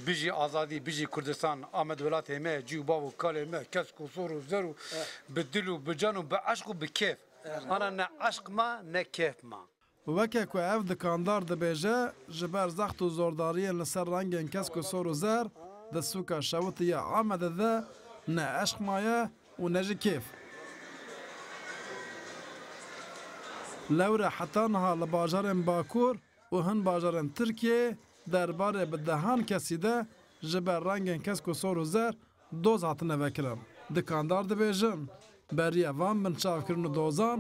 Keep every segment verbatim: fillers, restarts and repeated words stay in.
Bijî azadî, bijî Kurdistan, Amed welatê me, cî û bav û kalê me, kesk û sor û zer û bi dil û bi can û bi eşq û bi kêf. Ana ne eşq ma, ne kêf ma. Weke ku ev dikandar dibêje, ji ber zext û zordariyên li ser rengên kesk û sor û zer di sûka şewitî ya Amedê de ne eşq maye û ne jî kêf. Lewre heta niha li bajarên Bakur û hin bajarên Tirkiyeyê derbarê bi dehan kesî de ji ber rengên kesk û sor û zer doz hatine vekirin. Dikandar dibêjin, beriya van binçavkirin û dozan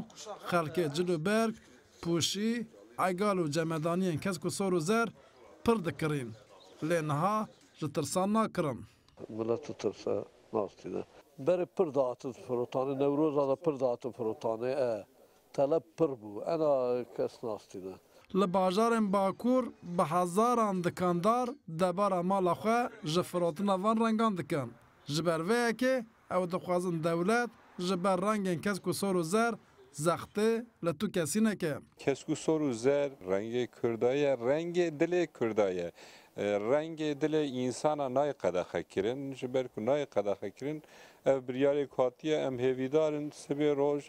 xelkê cil û berg, pûşî, egal û cemedaniyên kesk û sor û zer pir dikirîn. Lê niha ji tirsan nakirin. Milet tirse nastîne. Berê pir dihatin firotanê, Newroza de pir dihatin firotanê, e, teleb pir bû. Ena kes nastîne. Li bajarên Bakur bi hezaran dikandar debara mala xwe ji firotina van rengan dikin. Ji ber vê yekê ew dixwazin dewlet ji ber rengên kesk û sor û zer zextê li tu kesî neke. Kesk û sor û zer rengê Kurda ye, rengê dilê Kurda ye. E, rengê dilê însana nayê qedexekirin, ji ber ku nayê qedexekirin, ev biryarê ku hatiye, em hêvîdar in sibê roj,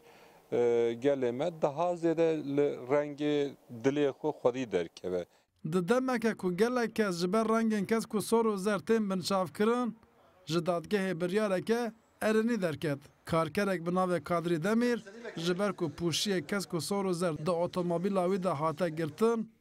e, gelê me daha zêde li rengê dilê xwe xwedî derkeve. Di demeke ku gelek kes ji ber rengên kesk û sor û zer tên binçavkirin, ji dadgehê biryareke erênî derket. Karkerek bi navê Kadrî Demîr, ji ber ku pûşiyê kesk û sor û zer di otomobîla wî de hate girtin,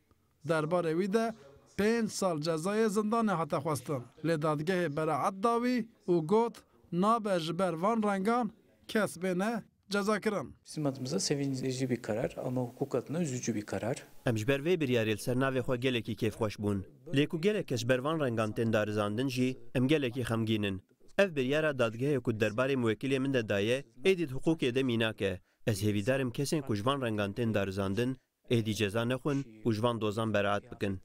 derbarê wî de pênc sal cezayê zindanê hate xwestin. Lê dadgehê beraet da wî û got, nabe ji ber van rengan kes bêne cezakirin. Bizim adımıza sevindirici bir karar ama hukuk adına üzücü bir karar. Em ji ber vê biryarê li ser navê xwe gelekî kêfxweş bûn. Lê ku gelek kes ji ber van rengan tên darizandin jî, em gelekî xemgîn in. Ev biryara dadgehê ku di derbarê muwekîlê min de daye, êdî di hiqûqê de mînak e. Ez hêvîdar im kesên ku ji van rengan tên darizandin, êdî ceza nexwin û ji van dozan beraet bikin.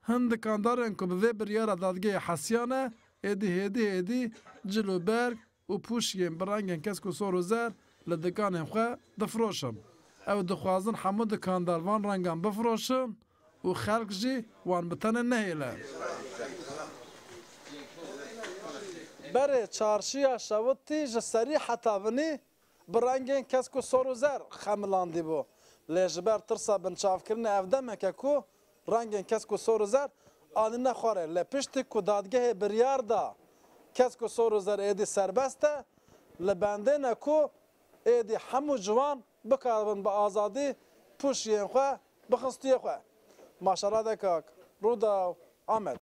Hin dikandarên ku bi vê biryara dadgehê hesiyane, êdî hêdî hêdî cil û berg û pûşiyên bi rengên kesk û sor û zer li dikanên xwe difiroşin. Ew dixwazin hemû dikandar van rengan bifiroşin û xelk jî wan bi tenê nehêle. Berê çarşiya şewitî ji serî heta vinî bi rengên kesk û sor û zer xemilandî bû. Lê ji ber tirsa binçavkirinê ev demeke ku rengên kesk û sor û zer anîne xwarê. Lê piştî ku dadgehê biryar da kesk û sor û zer êdî serbest e, li bendê ne ku êdî hemû ciwan bikaribin bi azadî pûşiyên xwe bixin stûyê xwe. Maşaladek Ak, Rûdaw, Amed.